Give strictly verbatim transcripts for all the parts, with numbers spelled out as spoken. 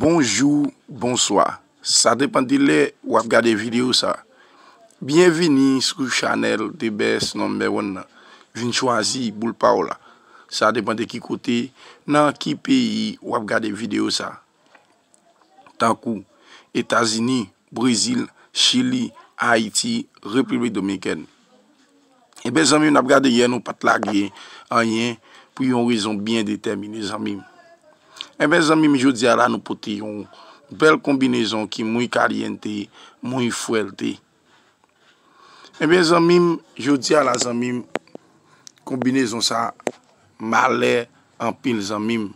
Bonjou, bonswa. Sa depann de lè w ap gade videyo sa. Byenvini sou chanèl The Best Number One nan. Vin chwazi boul pa w la. Sa depann de ki kote, nan ki peyi w ap gade videyo sa. Tankou Etazini, Brezil, Chili, Ayiti, Repiblik Dominikèn. Ebyen, zanmi m, n ap gade yè nou pa t lage anyen pou yon rezon byen detèmine, zanmi m. Ebyen, zanmi m, jodi a la nou pote yon bèl konbinezon ki muy caliente, muy fuerte. Ebyen, zanmi m, jodi a la, zanmi m, konbinezon sa malè anpil, zanmi m.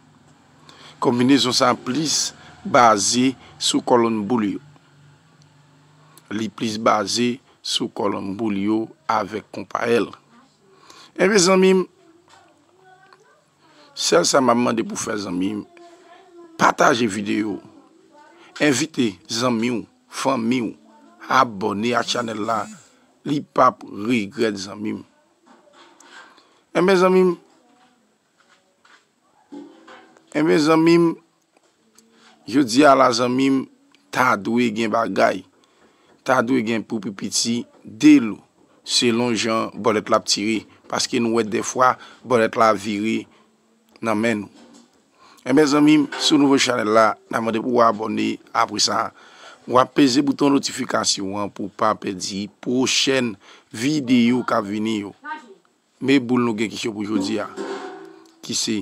Konbinezon sa plis baze sou kòlonn boul yo. Li plis baze sou kòlonn boul yo avèk konpayèl. Ebyen, zanmi m, sèl sa m ap mande pou fè, zanmi m, pataje videyo. Envite zanmi w, fanmi w, abòne ak chanèl la. Li p ap regrèt, zanmi m. Enben, zanmi m, enben, zanmi m, jodi a la, zanmi m, ta dwe gen bagay. Ta dwe gen pou pi piti de lo, selon jan bòlèt la ap tire. Paske nou wè dèfwa, bòlèt la vire nan men nou. Enben, zanmi m, si w nouvo chanèl la, n ap mande pou w abòne. Apre sa, w ap peze bouton notifikasyon an pou w pa pèdi pwochèn videyo k ap vini yo. Men boul nou gen ki cho pou jodi a, ki se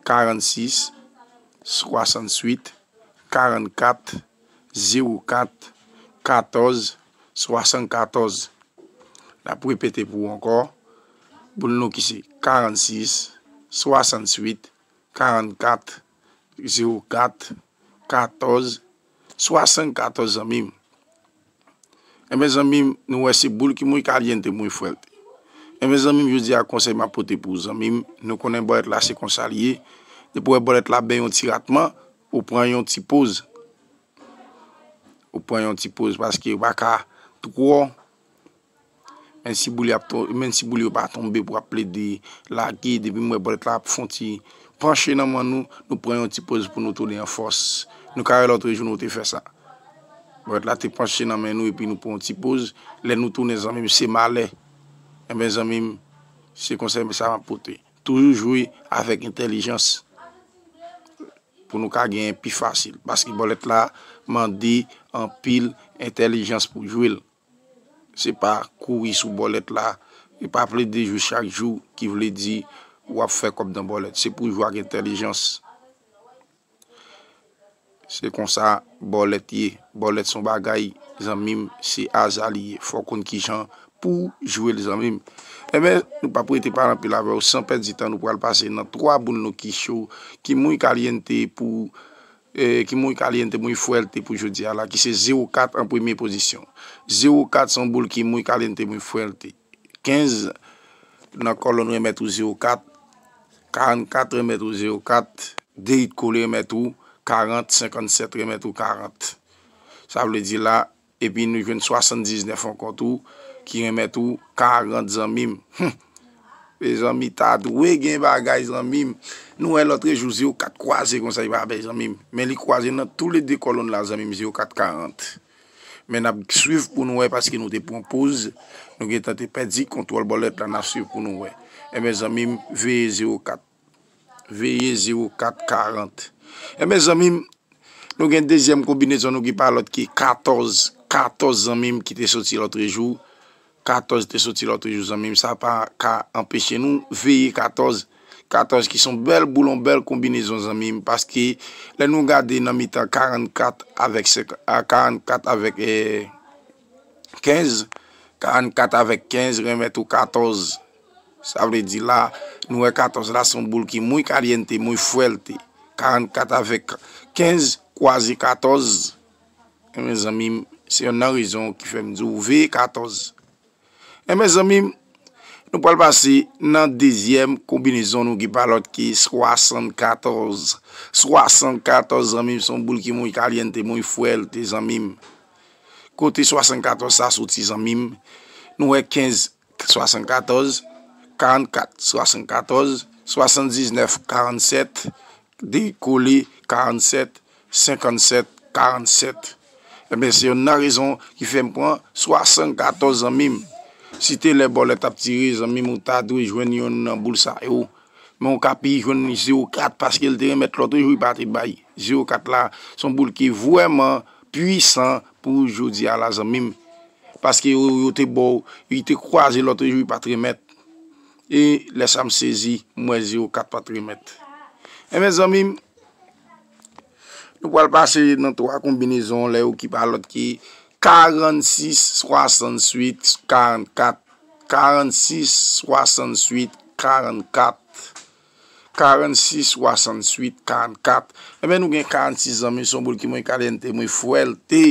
karannsis, swasannwit, karannkat, zewo kat, katòz, swasannkatòz. N ap repete pou ou ankò. Boul nou ki se karannsis, swasannwit, karannkat, zewo kat, katòz, swasannkatòz, zanmi m. Enben, zanmi m, nou wè se boul ki muy caliente, muy fuerte. Enben, zanmi m, jodi a konsèy m ap pote pou ou, zanmi m, nou konnen bòlèt la se konsa l ye. Depi w wè bòlèt la bay yon ti ratman, ou pran yon ti poz. Ou pran yon ti poz paske ou pa ka twò, menm si boul yo ap ton-, menm si boul yo pa tonbe pou ap plede lage, depi m wè bòlèt la ap fè yon ti panche nan men nou, nou pran yon ti poz pou nou tounen an fòs. Nou ka wè lòtrejou nou te fè sa. Bòlèt la te panche nan men nou epi nou pran yon ti poz. Lè nou tounen, zanmi m, se malè. Enben, zanmi m, se konsèy sa m ap pote. Toujou jwe avèk entèlijans pou nou ka genyen pi fasil. Paske bòlèt la mande anpil entèlijans pou jwe l. Se pa kouri sou bòlèt la. E pa plede jwe chak jou ki vle di w ap fè kòb nan bòlèt. Se pou jwe ak entèlijans. Se konsa bòlèt ye. Bòlèt se yon bagay, zanmi m, se aza li ye. Fò w konn kijan pou w jwe l, zanmi m. Enben, nou p ap rete pale anpil avè w, san pèdi tan, nou pral pase nan twa boul nou ki cho, ki muy caliente pou, eh, ki muy caliente, muy fuerte pou jodi a la, ki se zewo kat an premye pozisyon. Zewo kat se yon boul ki muy caliente, muy fuerte. Kenz nan kòlonn remèt ou zewo kat, karannkat remèt ou zewo kat, deyit kole remèt ou karant, senkannsèt remèt ou karant. Sa vle di la, epi nou jwenn swasanndiznèf ankò tou, ki remèt ou karant, zanmi m. Hum. Mezanmi, ta dwe gen bagay, zanmi m. Nou wè lòtrejou zewo kat kwaze konsa, li pa bèl, zanmi m. Men li kwaze nan toulede kòlonn la, zanmi m, zewo kat karant. Men n ap swiv pou nou wè paske nou te pran poz, nou gentan te pèdi kontwòl bòlèt la, n ap swiv pou nou wè. Enben, zanmi m, veye zewo kat. Veye zewo kat karant. Enben, zanmi m, nou gen dezyèm konbinezon nou ki pa lòt ki katòz. Katòz, zanmi m, ki te soti lòtrejou. Katòz te soti lòtrejou, zanmi m. Sa pa ka anpeche nou veye katòz. Katòz ki se yon bèl boul, yon bèl konbinezon, zanmi m. Paske lè nou gade nan mitan karannkat avèk senk, a, karannkat avèk, eh, kenz, karannkat avèk kenz remèt ou katòz. Sa vle di la, nou wè katòz la se yon boul ki muy caliente, muy fuerte. Karannkat avèk kenz kwaze katòz. Enben, zanmi m, se yonn nan rezon ki fè m di w veye katòz. Enben, zanmi m, nou pral pase nan dezyèm konbinezon nou ki pa lòt ki swasannkatòz. Swasannkatòz, zanmi m, se yon boul ki muy caliente, muy fuerte, zanmi m. Kote swasannkatòz sa soti, zanmi m? Nou wè kenz swasannkatòz, karannkat swasannkatòz, swasanndiznèf karannsèt, deyit kole karannsèt, senkannsèt, karannsèt. Ebyen, se yonn nan rezon ki fè m pran swasannkatòz, zanmi m. Si te lè bòlèt ap tire, zanmi m, ou ta dwe jwenn yonn nan boul sa yo. Men ou ka pi jwenn zewo kat paske l te remèt lòt jou, li pa te bay. Zewo kat la, se yon boul ki vrèman pwisan pou jodi a la, zanmi m. Paske yo, yo te ba w, li te kwaze lòt jou, li pa t remèt. E lè sa m sezi, m wè zewo kat pa t remèt. Ebyen, zanmi m, nou pral pase nan twa konbinezon lè yo ki pa lòt ki karannsis, swasannuit, karannkat. Karannsis, swasannuit, karannkat. Karannsis, swasannuit, karannkat. Ebyen, nou gen karannsis, zanmi m, se yon boul ki muy caliente, muy fuerte,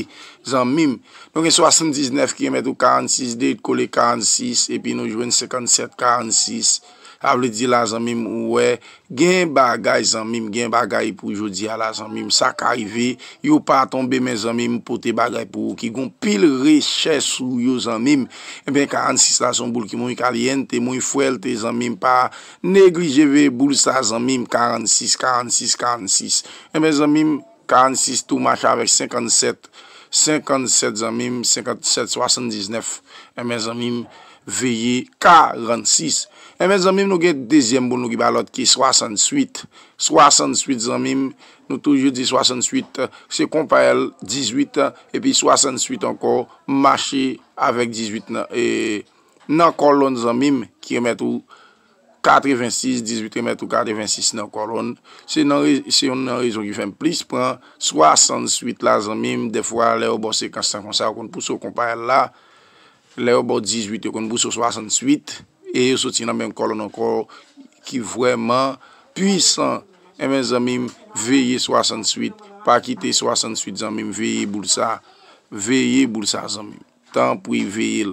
zanmi m. Nou gen swasanndiznèf ki remèt ou karannsis, de kole karannsis, epi nou jwenn senkannsèt, karannsis. Sa vle di la, zanmi m, ou wè, gen bagay, zanmi m, gen bagay pou jodi a la, zanmi m. Sa ka rive, yo pa tonbe, men zanmi m, pote bagay pou ou ki gon pil richès sou yo, zanmi m. Ebyen, karannsis la se yon boul ki muy caliente, muy fuerte, zanmi m, pa neglije veye boul sa, zanmi m, karannsis, karannsis, karannsis. Ebyen, zanmi m, karannsis tou mache avèk senkannsèt, senkannsèt, zanmi m, senkannsèt, swasanndisnèf. Ebyen, zanmi m, veye karannsis. Ebyen, zanmi m, nou gen dezyèm boul nou ki pa lòt ki swasannuit. Swasannuit, zanmi m, nou toujou di swasannuit, se konpayèl dizuit, epi swasannuit ankò, mache avèk dizuit nan, e, nan kòlonn, zanmi m, ki remèt ou katrevensis, dizuit remèt ou katrevensis nan kòlonn. Se nan re-, se yonn nan rezon ki fè m plis pran swasannuit la, zanmi m. Dèfwa, lè yo ba w sekans lan konsa, yo konn pouse w konpayèl la. Lè yo ba w dizuit, yo konn pouse w swasannuit. E yo soti nan menm kòlonn ankò, ki vrèman pwisan. Ebyen, zanmi m, veye swasannuit. Pa kite swasannuit, zanmi m, veye boul sa. Veye boul sa, zanmi m. Tanpri, veye l.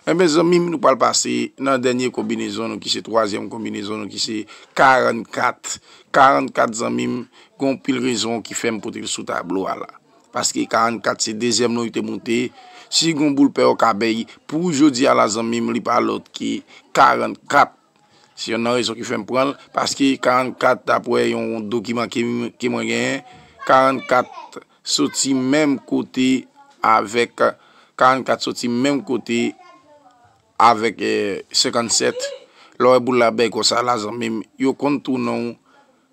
Ebyen, zanmi m, nou pral pase nan dènye konbinezon nou, ki se twazyèm konbinezon nou, ki se karannkat. Karannkat, zanmi m, gon pil rezon ki fè m pote l sou tablo a la. Paske karannkat se dezyèm nou te moute. Si gon boul pè ou ka bay pou jodi a la, zanmi m, li pa lòt ki karannkat. Se yonn nan rezon ki fè m pran l, paske karannkat, dapre yon dokiman ke m, ke mwen genyen, karannkat soti menm kote avèk, karannkat soti menm kote avèk, eh, senkannsèt. Lè w wè boul la bèy konsa la, zanmi m, yo konn tounen w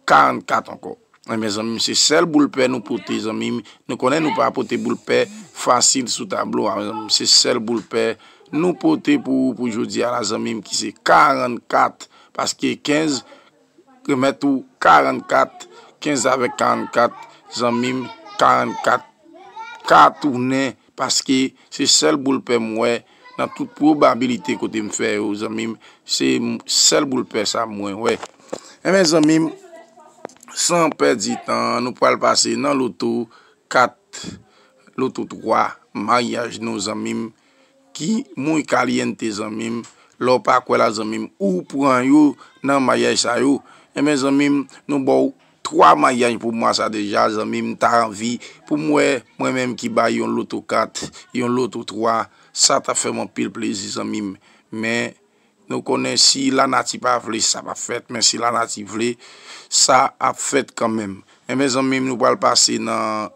karannkat ankò. Ebyen, zanmi m, se sèl boul pè nou pote, zanmi m. Nou konnen nou pa pote boul pè fasil sou tablo a, zanmi m. Se sèl boul pè nou pote pou, pou jodi a la, zanmi m, ki se karannkat. Paske kenz remèt ou karannkat, kenz avèk karannkat, zanmi m, karannkat ka tounen, paske se sèl boul pè m wè nan tout pwobabilite kote m fè yo, zanmi m, se m-, sèl boul pè sa mwen wè. Ebyen, zanmi m, san pèdi tan, nou pral pase nan loto kat, loto twa, maryaj nou, zanmi m, ki muy caliente, zanmi m. Lè w pa kwè la, zanmi m, ou pran yo nan maryaj sa yo. Ebyen, zanmi m, nou ba w twa maryaj pou mwa sa deja, zanmi m, ta anvi pou m wè mwen menm ki bay yon loto kat, yon loto twa, sa t ap fè m anpil plezi, zanmi m. Men, nou konnen si lanati pa vle, sa p ap fèt, men si lanati vle, sa ap fèt kanmenm. Ebyen, zanmi m, nou pral pase nan,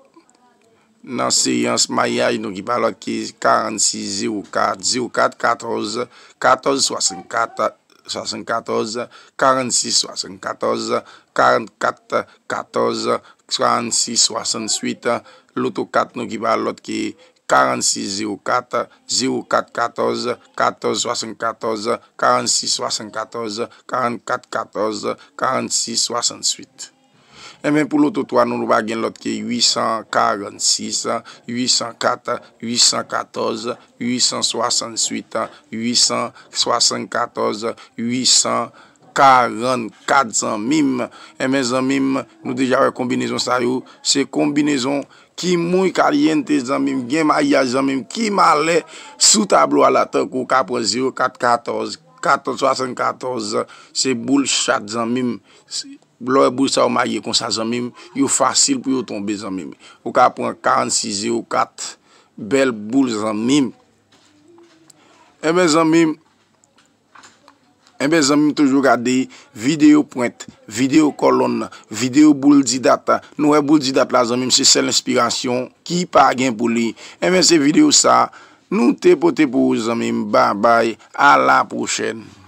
nan seyans maryaj nou ki pa lòt ki karannsis zewo kat, zewo kat katòz, katòz swasannkat, swasannkatòz, karannsis swasannkatòz, karannkat katòz, karannsis swasannuit, loto kat nou ki pa lòt ki karannsis zewo kat, zewo kat katòz, katòz swasannkatòz, karannsis swasannkatòz, karannkat katòz, karannsis swasannuit. Ebyen, pou loto twa nou, nou pa gen lòt ke uit san karannsis, uit san kat, uit san katòz, uit san swasannuit, uit san swasannkatòz, uit san karannkat, zanmi m. Ebyen, zanmi m, nou deja wè konbinezon sa yo. Se konbinezon ki muy caliente, zanmi m. Gen maryaj, zanmi m, ki malè sou tablo a la, tankou w ka pran zewo kat katòz, katòz swasannkatòz, se boul chat, zanmi m. Lè w wè boul sa yo marye konsa, zanmi m, yo fasil pou yo tonbe, zanmi m. Ou ka pran karannsis zewo kat, bèl boul, zanmi m. Ebyen, zanmi m, Enben, zanmi m, toujou gade videyo pwent, videyo kòlonn, videyo boul di dat. Nou wè boul di dat la, zanmi m, se sèl enspirasyon ki pa gen pou li. Enben, se videyo sa nou te pote pou ou, zanmi m. Babay, a la pwochèn.